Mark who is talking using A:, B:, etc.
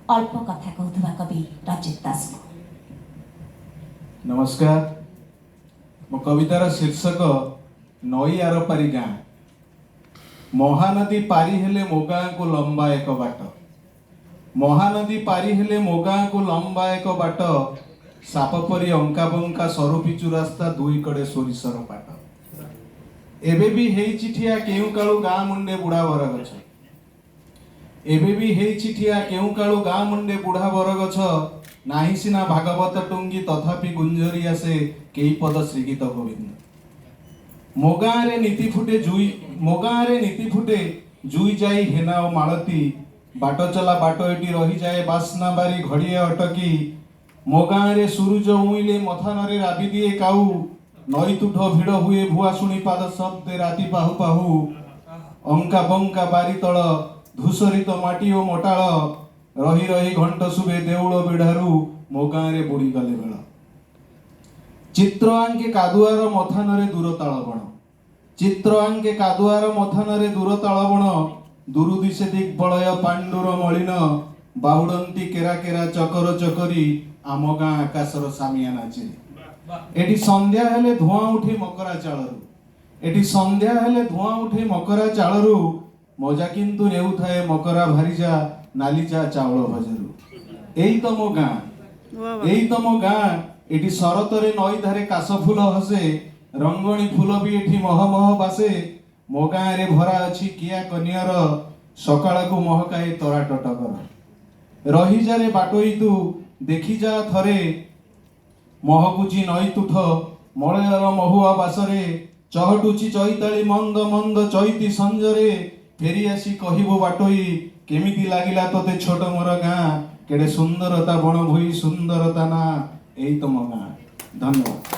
A: ଅଳ୍ପ କଥା କହୁଥିବା କବି ରଞ୍ଜିତ ଦାସଙ୍କୁ।
B: ନମସ୍କାର। ମୋ କବିତାର ଶୀର୍ଷକ ନଈ ଆରପାରି ଗାଁ। ମହାନଦୀ ପାରି ହେଲେ ମୋ ଗାଁକୁ ଲମ୍ବା ଏକ ବାଟ। ମହାନଦୀ ପାରି ହେଲେ ମୋ ଗାଁକୁ ଲମ୍ବା ଏକ ବାଟ। ସାପ ପରି ଅଙ୍କା ବଙ୍କା ସରୁ ପିଚୁ ରାସ୍ତା, ଦୁଇ କଡ଼େ ସୋରିଷର ପାଟ। ଏବେ ବି ହେଇଛି ଠିଆ କେଉଁ କାଳୁ ଗାଁ ମୁଣ୍ଡେ ବୁଢ଼ା ବରଗଛ। ଏବେ ବି ହେଇଛି ଠିଆ କେଉଁ କାଳୁ ଗାଁ ମୁଣ୍ଡେ ବୁଢ଼ା ବରଗଛ। ନାହିଁ ସିନା ଭାଗବତ ଟୁଙ୍ଗି, ତଥାପି ଗୁଞ୍ଜରି ଆସେ କେଇ ପଦ ଶ୍ରୀଗୀତ ଗୋବିନ୍ଦ। ମୋ ଗାଁରେ ନୀତି ଫୁଟେ ଜୁଇ, ମୋ ଗାଁରେ ନୀତି ଫୁଟେ ଜୁଇ, ଯାଇ, ହେନା ଓ ମାଳତୀ। ବାଟ ଚଲା ବାଟ ଏଠି ରହିଯାଏ ବାସ୍ନା ବାରି ଘଡ଼ିଏ ଅଟକି। ମୋ ଗାଁରେ ସୁରୁଜ ଉଇଁଲେ ମଥାନରେ ରାବି ଦିଏ କାଉ। ନଈ ତୁଠ ଭିଡ଼ ହୁଏ ଭୁଆଶୁଣି ପାଦ ଶବ୍ଦେ ରାତି ପାହୁ ପାହୁ। ଅଙ୍କା ବଙ୍କା ବାରି ତଳ ଧୂସରିତ ମାଟି ଓ ମଟାଳ, ରହି ରହି ଘଣ୍ଟ ଶୁଭେ ଦେଉଳ ବେଢ଼ାରୁ। ମୋ ଗାଁରେ ବୁଡ଼ିଗଲେ ବେଳ। ଚିତ୍ର ଆଙ୍କେ କାଦୁଆର ମଥାନରେ ଦୂର ତାଳବଣ। ଚିତ୍ର ଆଙ୍କେ କାଦୁଆର ମଥାନରେ ଦୂର ତାଳବଣ। ଦୂରୁ ଦିଶେ ଦିଗ୍ବଳୟ ପାଣ୍ଡୁର ମଳିନ। ବାହୁଡ଼ନ୍ତି କେରା କେରା ଚକର ଚକରି ଆମ ଗାଁ ଆକାଶର ସାମିଆନା ଚିରି। ଏଠି ସନ୍ଧ୍ୟା ହେଲେ ଧୂଆଁ ଉଠେ ମକରା ଚାଳରୁ। ଏଠି ସନ୍ଧ୍ୟା ହେଲେ ଧୂଆଁ ଉଠେ ମକରା ଚାଳରୁ। ମଜା କିନ୍ତୁ ନେଉଥାଏ ମକରା ଭାରିଯା ନାଲି ଚା ଚାଉଳ ଭଜାରୁ। ଏଇ ତ ମୋ ଗାଁ, ଏଇ ତ ମୋ ଗାଁ। ଏଠି ଶରତରେ ନଈ ଧାରେ କାଶ ଫୁଲ ହସେ। ରଙ୍ଗଣୀ ଫୁଲ ବି ଏଠି ମହ ମହ ବାସେ। ମୋ ଗାଁରେ ଭରା ଅଛି କିଆ କନିଅର। ସକାଳକୁ ମହକାଏ ତରାଟ ଟଗର। ରହିଯାରେ ବାଟୋଇ ତୁ ଦେଖିଯା ଥରେ, ମହକୁଛି ନଈ ତୁଠ ମଳୟର ମହୁଆ ବାସରେ। ଚହଟୁଛି ଚୈତାଳି ମନ୍ଦ ମନ୍ଦ ଚୈତି ସଞ୍ଜରେ। ଫେରି ଆସି କହିବୁ ବାଟୋଇ, କେମିତି ଲାଗିଲା ତୋତେ ଛୋଟ ମୋର ଗାଁ। କେଡ଼େ ସୁନ୍ଦରତା ବଣ ଭୂଇଁ ସୁନ୍ଦରତା ନା, ଏଇ ତ ମୋ ଗାଁ। ଧନ୍ୟବାଦ।